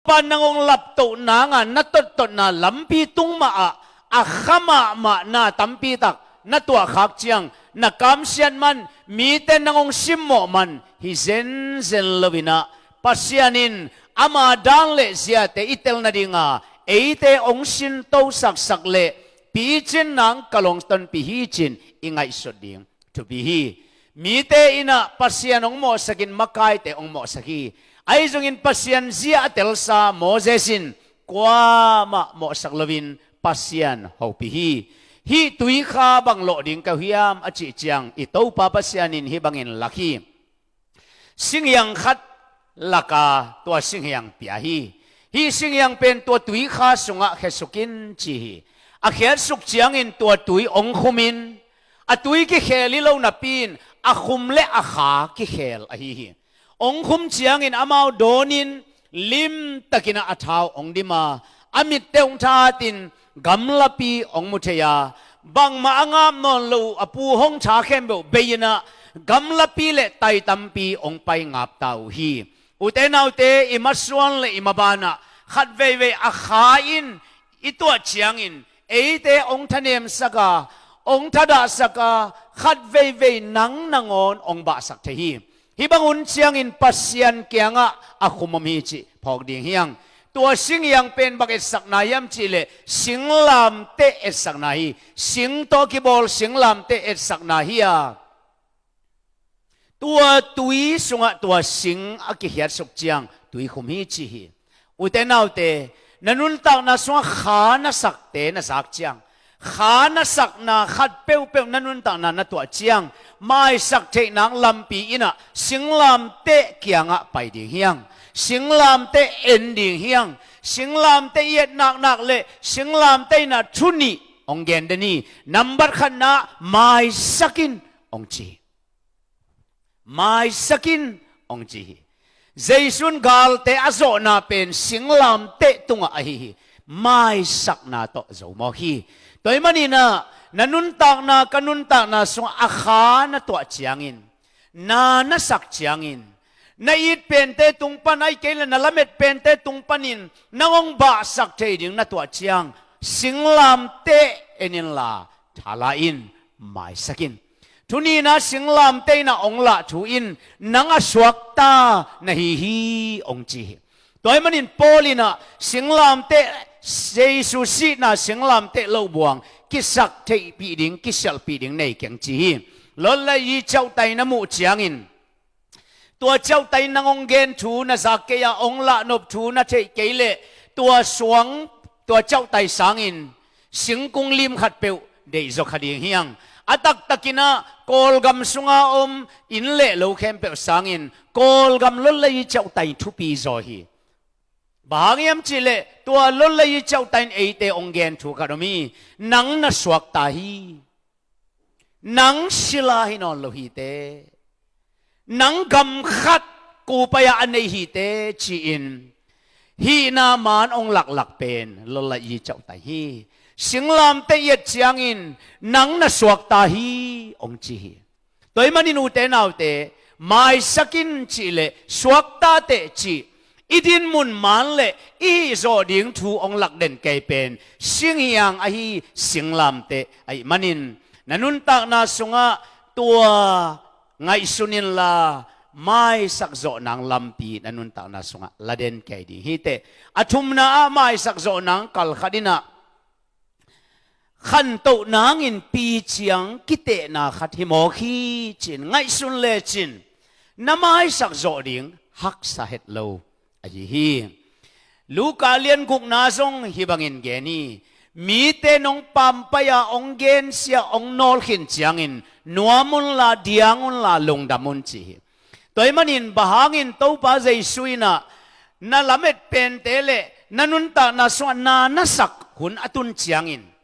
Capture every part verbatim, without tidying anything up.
Pa nang hong laptoh nanga na tottotna lampi tung mahah a kha mahmah na tampitak na tuahkhak ciang na kamsiat man mite nang hong simmawh man hi zenzen loinah Pasian in ama dan le ziate i tel nadinga eite hong sintosaksak le picin nang kalong tonpih hi cin i ngaihsut ding thupi hi. Mite innah Pasian hong mawhsakin makaite hong mawhsak hi. Ahi zongin Pasian zia a telsa Moses in kuamah mawhsak loin Pasian hopih hi. Hih tuikha bang lawh ding ka hiam a cih ciang i Topa Pasian in hih bangin lak hi. Singhiang khat laka tua singhiang pia hi. Hih singhiang pen tua tuikha sungah khesukin ci hi. A khiatsuk ciangin tua tui ong khumin a tui kikhel hi lo napi-in a khum le a kha kikhel ahi hi. Ong khum ciangin amau dawnin limtakinah a thau ong dima a mitte ong thatin gamlapi ong mu thei a, bangmah a ngap nawn lo uh a pu hong tha khempeuh bei-inah gamlapi le tai tampi ong pai ngapta uh hi. Ute naute, i masuan le i mabanah khat veivei a kha in i tuah ciangin eite ong thanemsak a, ong thadahsak a, khat veivei nang nangawn ong bahsak thei hi. Hih bang hun ciangin Pasian kiangah a khum om hi cih phawk ding hiang. Tua singhiang pen bang etsakna hiam cihleh singlamteh etsakna hi. Sing tawh kibawl singlamteh etsakna hi a, tua tui sungah tua sing a kikhiatsuk ciang tui khum hi ci hi. Ute naute, na nuntakna sungah kha na sakte na zak ciang, kha na sakna khat peuhpeuh na nuntakna na tuah ciang maisak theih nang lampi innah singlamteh kiangah pai ding hiang. Singlamteh en ding hiang. Singlamteh i et naknak le singlamteh innah thu nih ong gen den hi. Nambat khatna maisak in ong ci hi. Maisak in ong ci hi. Jesu in galte a zawhna pen singlamteh tungah ahi hi. Maisakna tawh zo mawk hi. Tua ahih maninah na nuntakna ka nuntakna sungah a kha na tuah ciangin, na na sak ciangin, na it pente tung pan ahih kei le na lamet pente tung panin nang hong bahsak thei ding na tuah ciang singlamteh en inla thala in maisak in. Thu nihna singlamteh innah ong lah thu in nang a suakta na hi hi ong ci hi. Tua ahih manin Paul innah singlamteh, Jesu sihna singlamteh lo buang kisak theihpih ding, kisialhpih ding nei keng ci hi. Lot le i ciauhtai na muh ciangin tua ciauhtai nang hong gen thu na zak kei a, hong lahnop thu na theih kei leh tua suang, tua ciauhtai sangin singkung lim khat peuh deihzaw kha ding hiang. A taktakinah Kawlgam sunga om inn le lo khempeuh sangin Kawlgam Lot le i ciauhtai thupi zaw hi. Bang hang hiam cihleh tua Lot le i ciauhtai in eite hong gen thu khat om hi. Nang na suakta hi. Nang sila hi nawn lo hi te. Nang gam khat kupai-ah a nei hi te ci-in hihna man ong laklak pen Lot le i ciauhtai hi. Singlamteh i et ciangin nang na suakta hi ong ci hi. Tua ahih manin ute naute, maisak in cihleh suakta teh cih i dinmun man le i hihzawh ding thu ong lak den kei pen singhiang ahi, singlamteh ahih manin na nuntakna sungah tua ngaihsun inla maisak zawh nang lampi na nuntakna sungah la den kei ding hi teh. A thumna ah maisak zawh nang kal khat innah khantoh nangin piciang kitehna khat hi mawk hi ci-in ngaihsun lecin na maisak zawh ding haksa het lo ahi hi. Luka lian gukna zong hih bangin gen hi. Mite nong pampai-a ong gensia ong nawlkhin ciangin nuam unla, diang unla, lungdam un ci hi. Tua ahih manin bang hangin Topa Jesu innah na lamet pente le na nuntakna sungah na na sak hun a tun ciangin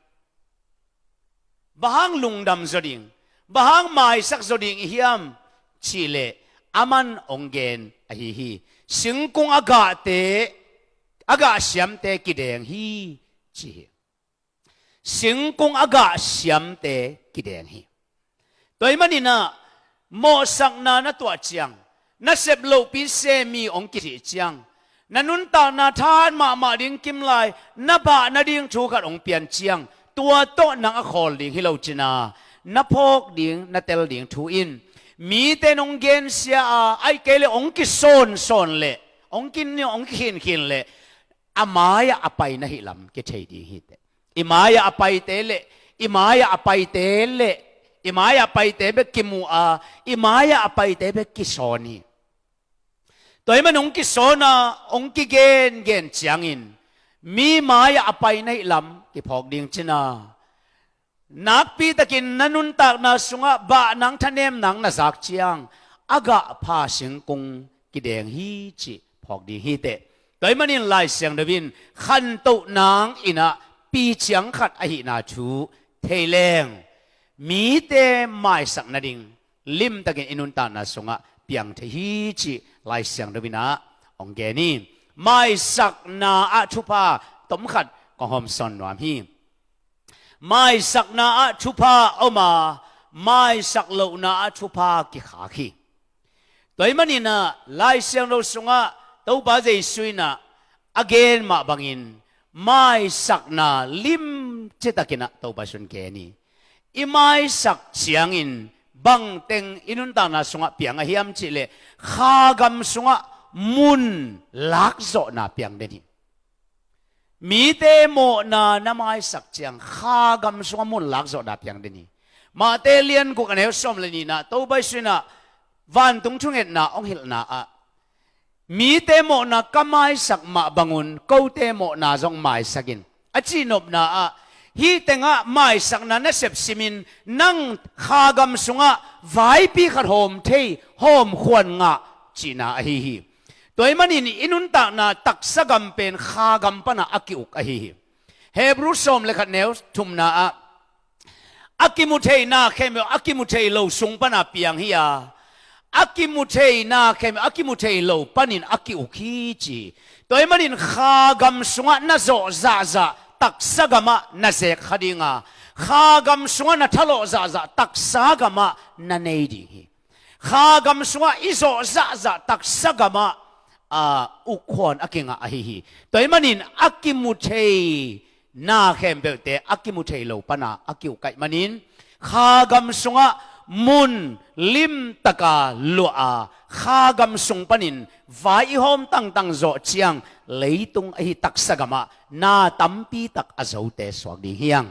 bang hang lungdam zaw ding, bang hang maisak zaw ding i hiam cihleh aman ong gen ahi hi. Singkung a gahte, a gah siamte kideng hi ci hi. Singkung a gah siamte kideng hi. Tua ahih maninah mawhsakna na tuah ciang, na sep lohpi semi ong kicih ciang, Na nuntakna tha mahmah ding kimlai, na bah nading thu khat hong pian ciang, tua tawh nang a khawl ding hi lo cina, na phawk ding, na tel ding thu in, mite nong gensia a, ahih kei leh hong kisawnsawn leh, hong kin, hong kikhinkhin leh, a mai-ah a pai na hih lam kithei ding hi teh. I mai-ah a paite leh, i mai-ah a paite leh, i mai-ah a paite bek kimu a, i mai-ah a paite bek kisawn hi. Tua ahih manin hong kisawn a, hong kigengen ciangin, mi mai-ah a pai na hih lam kiphawk ding cina, nakpitakin na nuntakna sungah bah nang, thanem nang na zak ciang, a gah pha singkung kideng hi cih phawk ding hi teh. Tua ahih manin Lai Siangtho in khantoh nang in ah piciang khat ahihna thu thei leng, mite maisak nading limtakin i nuntakna sungah piang thei hi cih Lai Siangtho in ah hong gen hi. Maisakna ah thupha tom khat kong hawmsawn nuam hi. Maisakna ah thupha a om a, maisak lohna ah thupha kikhak hi. Tua ahih manin ah Lai Siangtho sungah Topa Jesu in ah a gen mah bangin, maisakna limci takin ah Topa Jesu in gen hi. I maisak ciangin bangteng i nuntakna sungah piang a hiam cih leh, kha gam sungah mun lakzawhna piang den hi. Mite mawhna na maisak ciang, kha gam sungah mun lakzawhna piang den hi. Mate lian guk, a neu sawm le nihna, Topa Jesu in ah vantung thungetna hong hilhna ah, mite mawhna ka maisak mah bangun kote mawhna zong maisak in, a cihnopna ah, hih tengah maisakna nasep simin, nang kha gam sungah vaipi khat hawm thei, hawm khuan ngah cihna ahi hi. Tua ahih manin i nuntakna taksa gam pen kha gam pan ah a ki-uk ahi hi. Hebru sawm le khat, neu thumna ah, a kimu thei na khempeuh a kimu thei lo sung pan ah piang hi a, a kimu thei na khempeuh a kimu thei lo panin a ki-uk hi ci. Tua ahih manin kha gam sungah na zawh zahzah taksa gamah na zek kha ding a, kha gam sungah na thalawh zahzah taksa gamah na nei ding hi. Kha gam sungah i zawh zahzah taksa gamah, a, uk khuan a kingah ahi hi. Tua ahih manin a kimu thei na khempeuhte a kimu thei lo pan ah a ki-uk ahih manin, kha gam sungah mun limtak a luah a, kha gam sung panin vai i hawm tangtang zawh ciang, leitung ahi taksa gamah na tampi tak a zote suak ding hi hang.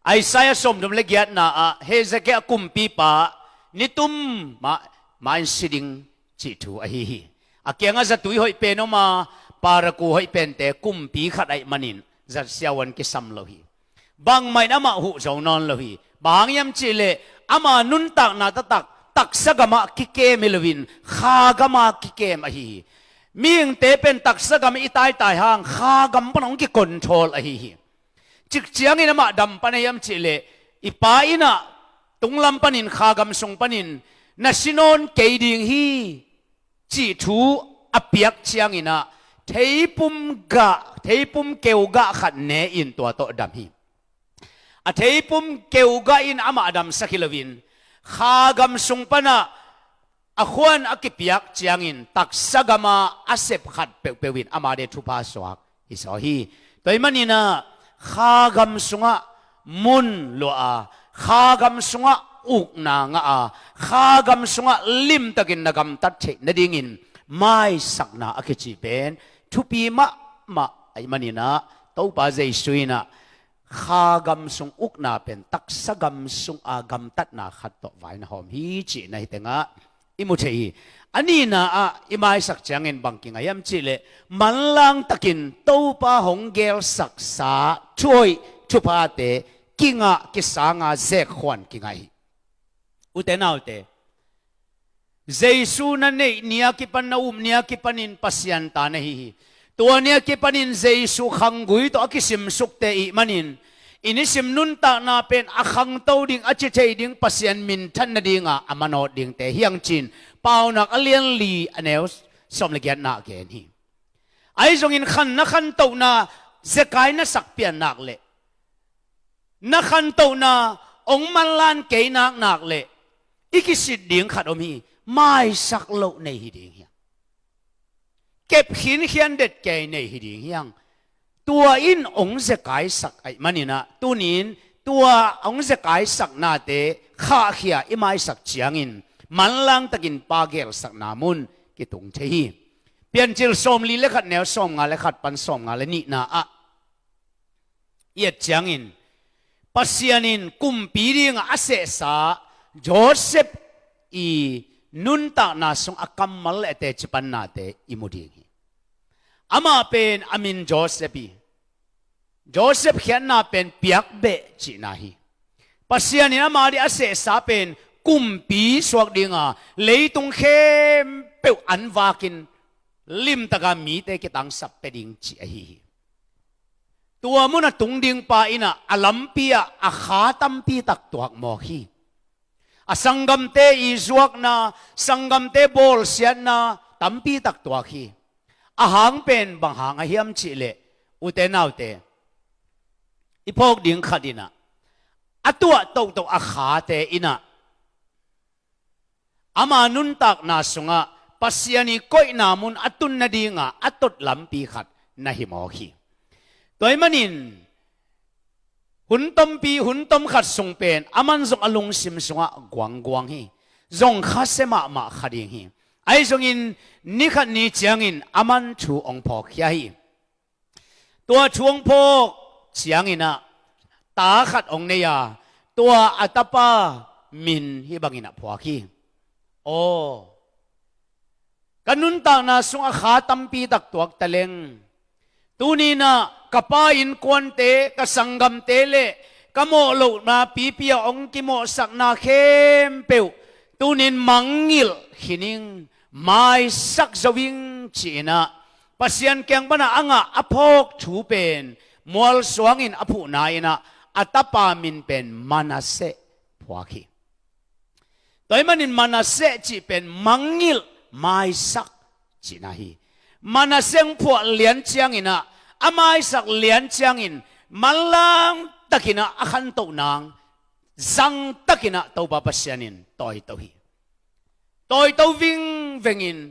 Isaiah sawmthum le giatna ah Hezekiah kumpipa ni tum mah, mah in si ding cih thu ahi hi. A kiangah zatui hoih pen om a, paraku hoih pente kumpi khat ahih manin zat siavuan kisam lo hi. Bangmah in amah huh zo nawn lo hi. Bang hang hiam cih leh, ama nuntakna taktak taksa gamah kikem hi loin kha gamah kikem ahi hi. Mihingte pen taksa gamah i taitai hang kha gam pan hong kicontrol ahi hi. Cik ciangin amah dam pan a hiam cih leh, i pa in ah tunglam panin, kha gam sung panin, na si nawn kei ding hi cih thu a piak ciangin ah, theipum gah, theipum keu gah khat ne in tua tawh dam hi. A theipum keu gah in amah a damsak hi loin, kha gam sung pan ah a khuan a kipiak ciangin taksa gama a sep khat peuhpeuh in ama ding thupha suak hi zaw hi. Tua ahih manin ah kha gam sungah mun luah a, kha gam sungah ukna ngah a, kha gam sungah limtakin na gamtat theih nadingin maisakna a kici pen thupi mahmah ahih manin ah, Topa Jesu in ah kha gam sung ukna pen taksa gam sung a gamtatna khat tawh vai na hawm hi cih na hi tengah i mu thei hi. A nihna ah i maisak ciangin bang kingah hiam cih leh, manlang takin Topa hong gelsaksa thuhoih thuphate kingah kisanga zek khuan kingah hi. Ute naute, Jesu na neih ni a kipan, na up ni a kipanin Pasian ta na hi hi. Tua ni a kipanin Jesu khanggui tawh a kisimsukte ahih manin, i nisim nuntakna pen a khangto ding, a ci thei ding Pasian minthan nadinga a manawt dingte hi hang ci-in Paunak a lian li, a neu sawm le giatna ah gen hi. Ahi zongin khan na khantohna zekai na sak pian nak leh, na khantohna hong manlan kei nak nak leh, i kisit ding khat om hi. Maisak loh nei hi ding hi. kep khinkhian det kei nei hi ding hiang. Tua in hong zekaisak ahih manin ah, tuni-in tua hong zekaisak nate khahkhia i maisak ciangin manlang takin Pa geelsakna mun kitung thei hi. Piancil sawmli le khat neu sawmnga le khat pan sawmnga le nihna ah i et ciangin, Pasian in kumpi dingah a sehsa Joseph i nuntakna sung a kammal le a teci pannate i mu ding hi. Amah pen a min Joseph hi. Joseph khiatna pen piakbeh cihna hi. Pasian in ama ding a sehsa pen kumpi suak dinga leitung khempeuh an vakin limtaka mite kitangsap pia ding cih ahi hi. Tua mun a tung ding pa in ah a lampi ah a kha tampi tak tuak mawk hi. A sanggamte i zuakna, sanggamte bawlsiatna tampi tak tuak hi. A hang pen bang hang a hiam cih leh, ute naute, i phawk ding khat in ah a tuah tohtoh a khate in ah ama nuntakna sungah Pasian i koihna mun a tun nadinga a tot lampi khat na hi mawk hi. Tua ahih manin hun tompi, hun tom khat sung pen aman zong a lungsim sungah guangguang hi. Zong khasia mahmah kha ding hi. Ahi zongin ni khat ni ciangin aman thu hong phawkkhia hi. Tua thu hong phawk ciangin ah ta khat hong nei a, tua a tapa min hih bangin a phuak hi. Aw, ka nuntakna sung a kha tampi tak tuak taleng, tuni-in ah ka pa innkuante, ka sanggamte le ka mawh lohna pipi a hong kimawhsakna khempeuh tuni-in mangngilh khin ing, maisak zo ing ci-in ah Pasian kiang pana a ngah a phawk thu pen mualsuang in a phuhna in ah a tapa min pen Manasseh phuak hi. Tua ahih manin Manasseh cih pen mangngilh, maisak cihna hi. Manasseh hong phuah lian ciangin ah, a maisak lian ciangin manlang takin ah a khantoh nang zang takin ah Topa Pasian in tawito hi. Tawito vingvengin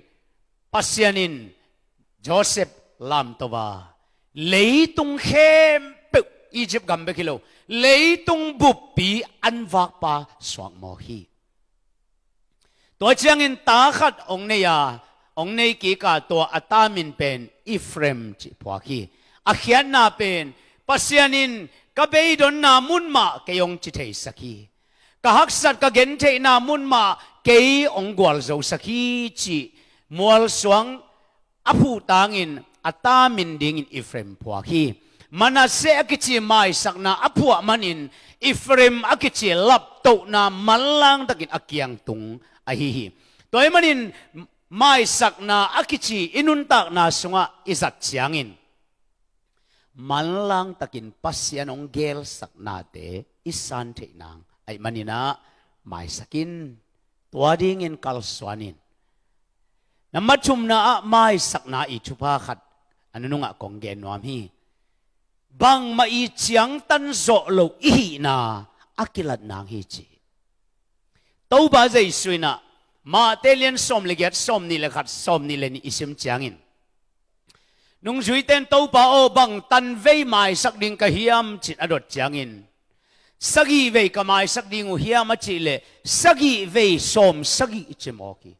Pasian in Joseph lamto a, leitung khempeuh, Egypt gam bek hi lo, leitung buppi an vakpa suak mawk hi. Tua ciangin ta khat hong nei a, hong nei kik a, tua a ta min pen Ephraim cih phuak hi. A khiatna pen Pasian in ka beidonna mun mah kei hong ci theisak hi. Ka haksat, ka gentheihna mun mah kei hong gualzosak hi cih mualsuang a phuh tangin a ta min dingin Ephraim phuak hi. Manasseh a kici maisakna a phuah manin Ephraim a kici laptohna manlang takin a kiang tung ahi hi. Tua ahih manin maisakna a kici i nuntakna sungah i zat ciangin manlang takin Pasian hong geelsak nate i san theih nang ahih manin ah maisak in, tua dingin kalsuan in. Nambat thumna ah maisakna i thupha khat a nunungah kong gen nuam hi. Bangmah i ciangtan zawh loh i hihna a kilat nang hi ci. Topa Jesu in ah Mate lian sawm le giat, sawm nih le khat, sawm nih le nih i sim ciangin, nungzuite in, "Topa aw, bang tanvei maisak ding ka hiam?" ci-in a dot ciangin, "Sagih vei ka maisak ding uh hiam?" a cih leh, "Sagih vei sawm sagih," ci mawk hi.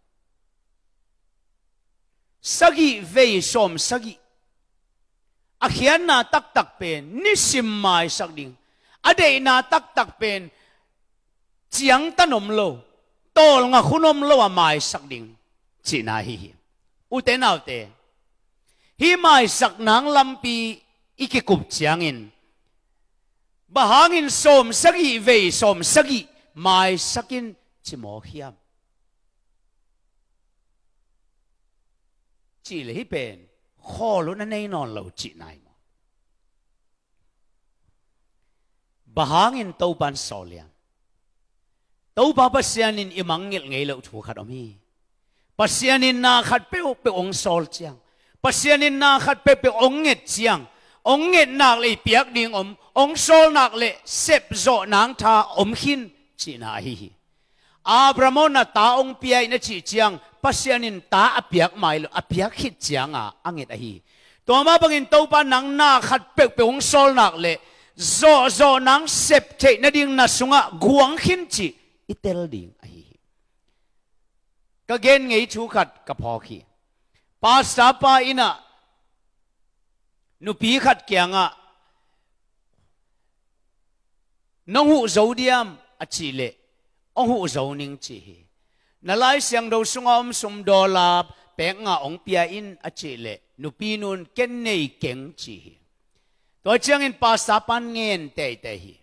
Sagih vei sawm sagih. A khiatna taktak pen nisim maisak ding. A deihna taktak pen ciangtan om lo, tawlngak hun om lo a maisak ding cihna ahi hi. Ute naute, hih maisak nang lampi i kikup ciangin, bang hangin sawm sagih vei sawm sagih maisak in ci mawk hiam? Cih leh hih pen khawl hun a nei nawn lo cihna hi maw? Bang hangin Topa in sawl hiam? Topa Pasian in i mangngilh ngei loh thu khat om hi. Pasian in na khat peuhpeuh hong sawl ciang, Pasian in na khat peuhpeuh hong nget ciang, hong nget nak leh i piak ding om, hong sawl nak leh sepzawh nang tha om khin cihna ahi hi. Abraham aw, na ta hong pia in a cih ciang, Pasian in ta a piak mai lo, a piak khit cianga a nget ahi hi. Tua mah bangin Topa nang na khat peuhpeuh hong sawl nak leh zawhzawh nang sep theih nading na sungah guang khin cih i tel ding ahi hi. Ka gen ngei thu khat ka phawk hi. Pastor pa in ah nupi khat kiangah, "Nong huh zo diam?" a cih leh, "Hong huh zo ning," ci hi. "Na Lai Siangtho sungah om sum dollar pek nga hong pia in," a cih leh, nupi nu in, "Ken nei keng," ci hi. Tua ciangin pastor pa in ngen teitei hi.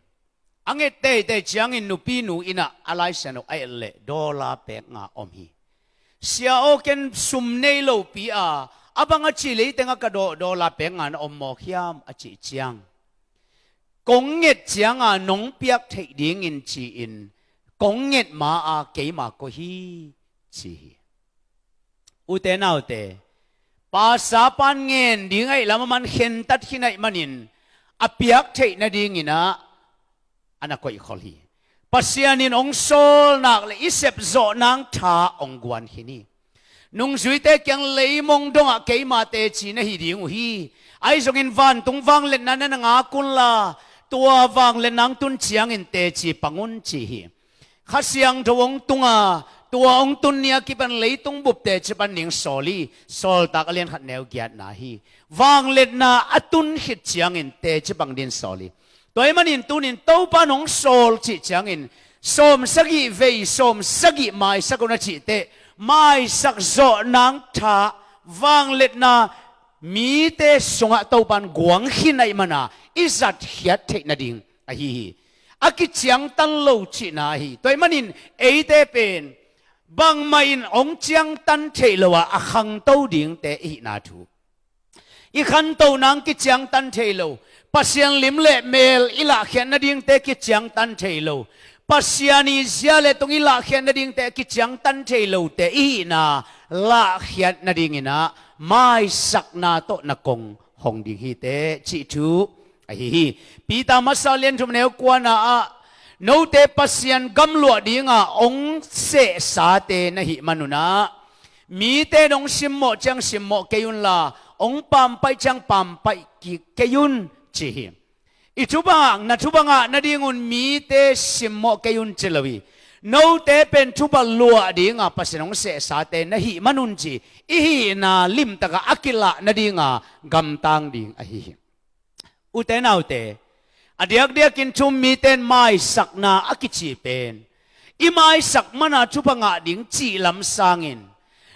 A nget teitei ciangin nupi nu in ah a Lai Siangtho a et leh dollar pek nga om hi. "Sia aw, ken sum nei lopi a, a bang a cih leh hih tengah ka do-, dollar pek nga na om mawk hiam?" a cih ciang, "Kong nget cianga nong piak theih dingin ci-in kong nget ma-a keima koih hi," ci hi. Ute naute, pastor pa in ngen ding ahih lam a man khentat khin ahih manin a piak theih nadingin ah a na koihkhol hi. Pasian in hong sawl nak leh i sep zawh nang tha hong guan khin hi. Nungzuite kiang leimong dongah keima teci na hi ding uh hi. Ahi zongin vantung vangliatna na na ngak unla, tua vangliatna hong tun ciangin teci pang un, ci hi. Kha Siangtho hong tunga, tua hong tun ni a kipan leitung bup teci pang ding sawl hi. Sawltak a lian khat neu giatna hi. Vangliatna a tun khit ciangin teci pang ding sawl hi. Tua ahih manin tunin Topa in hong sawl cih ciangin sawmsagih vei sawmsagih maisak un a cih teh, maisak zawh nang tha, vangliatna mite sungah Topa in guang khin ahih mana i zatkhiat theih nading ahi hi. A kiciangtan lo cihna ahi. Tua ahih manin eite pen bangmah in hong ciangtan theih lo a, a khangto dingte i hihna thu. I khanto nang kiciangtan thei lo, Pasian lim le mel i lahkhiat nadingte kiciangtan thei lo, Pasian i zia le tung i lahkhiat nadingte kiciangtan thei lote i hihna lahkhiat nadingin ah maisakna tawh na kong hong ding hi teh cih thu ahi hi. Peter masa lian thum neu kuana ah, note Pasian gam luah dinga hong sehsate na hih manun ah, mite in hong simmawh ciang simmawh kei unla, hong pampaih ciang pampaih kik kei un, ci hi. I thupha ngah, na thupha ngah nadingun mite simmawh kei un ci lo hi. Note pen thupha luah dinga Pasian hong sehsate na hih manun ci, i hihna limtaka a kilah nadinga gamtang ding ahi hi. Ute naute, a diakdiakin thu-um mite in maisakna a kici pen i maisak mana thupha ngah ding cih lam sangin,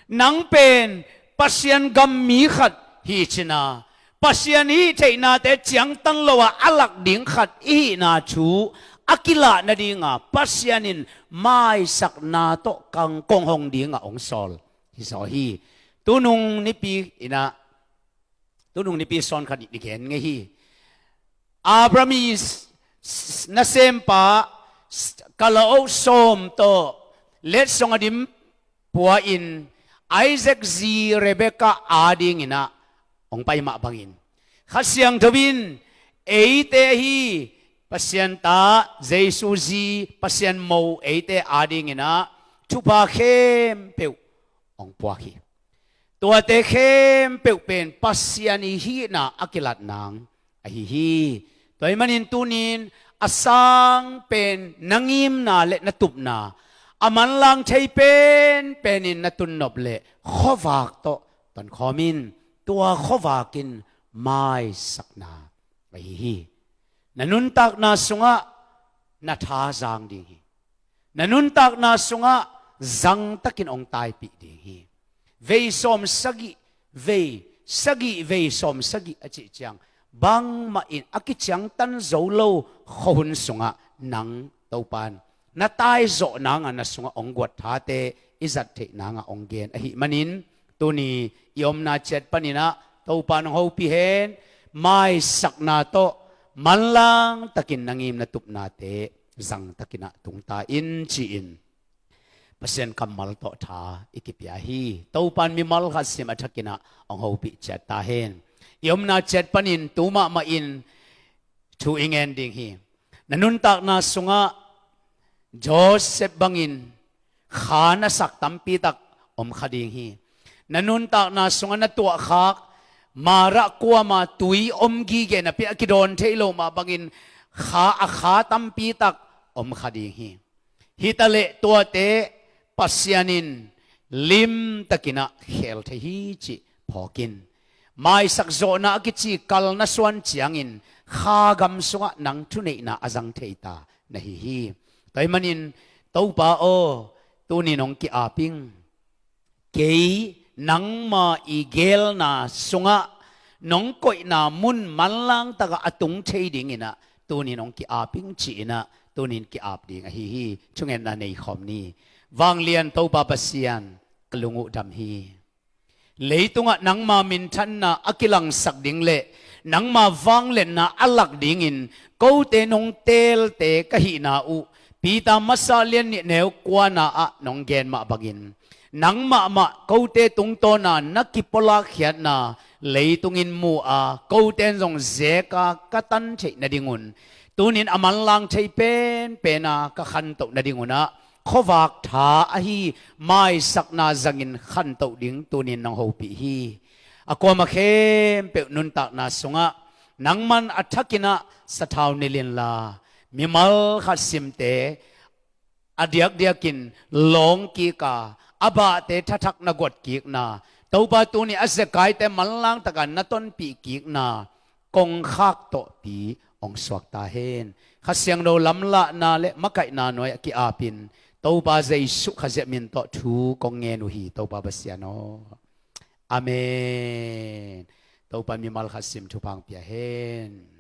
nang pen Pasian gam mi khat hi cina, Pasian hih theihnate ciangtan lo a a lak ding khat i hihna thu a kilah nadinga Pasian in maisakna tawh kong hong dinga hong sawl hi zaw hi. Tunung nipi in ah, tunung nipi sawn khat i gen ngei hi. Abraham i s-, s-, nasempa, s-, kalaoh sawm tawh letsong a dim pua-in Isaac zi Rebekah adingin ah hong pai mah bangin, Kha Siangtho in eite ahi Pasian ta, Jesu zi, Pasian mo eite adingin ah thupha khempeuh hong puak hi. Tuate khempeuh pen Pasian i hihna a kilat nang ahi hi. Tua ahih manin tunin a sang pen na ngimna le na tupna, a manlang thei penpenin na tunnop le khuavak tawh tonkhawm in. Tua khuavak in maisakna ahi hi. Na nuntakna sungah na tha zang ding hi. Na nuntakna sungah zangtakin hong taipih ding hi. Vei sawm sagih, vei sagih, vei sawm sagih a cih ciang, bangmah in a kiciangtan zo lo khuahun sungah nang Topa in na taizawh nanga na sungah hong guat thate i zat theih nanga hong gen ahih manin, tuni i omna ciat panin ah Topa in hong hopih hen, maisakna tawh manlang takin na ngim na tupnate zangtakin ah tungta in ci-in Pasian kammal tawh tha i kipia hi. Topa in mimal khat sim a thakin ah hong hopih ciat ta hen. I omna ciat panin tu mahmah in thu i ngen ding hi. Na nuntakna sungah Joseph bangin kha na sak tampi tak om kha ding hi. Na nuntakna sungah na tuahkhak Marah kuama tui om gige napi a kidawn thei lo mah bangin kha a kha tampi tak om kha ding hi. Hi taleh tuate Pasian in limtakinah khel thei hi cih phawkin, maisak zawhna a kici kal na suan ciangin kha gam sungah nang thuneihna a zang thei ta na hi hi. Tua ahih manin Topa aw, tuni nong ki-ap ing. Kei nangma i geelna sungah nong koihna mun manlang takah a tung thei dinginah tuni nong ki-ap ing ci-inah tunin ki-ap ding ahi hi. Thungetna nei khawm ni. Vanglian Topa Pasian, ka lung uh dam hi. Leitungah nangma minthanna a kilangsak ding le nangma vangliatna a lak dingin kote nong teelte ka hihna uh Peter masa lian nih neu kuana ah nong gen mah bangin, nang mahmah kote tungtawna na kipawlak khiatna leitungin mu a, kote in zong zeka ka tan theih nadingun, tunin a manlang thei penpena ka khantoh nadingunah khuavak tha ahi maisakna zangin khantoh ding tunin nong hopih hi. A kuama khempeuh nuntakna sungah nangman a thakinah sathau nilh inla, mimal khat simte a diakdiakin lawng kika, a bahte thathak na guat kikna, Topa tuni a zekaite manlang taka na tonpih kikna kongkhak tawhpi hong suak ta hen. Kha Siangtho lamlahna le makaihna nuai a ki-apin Topa Jesuh Khazih min tawh thu kong ngen uh hi. Topa Pasian aw, amen. Topa mimal khat sim thupha hong pia hen.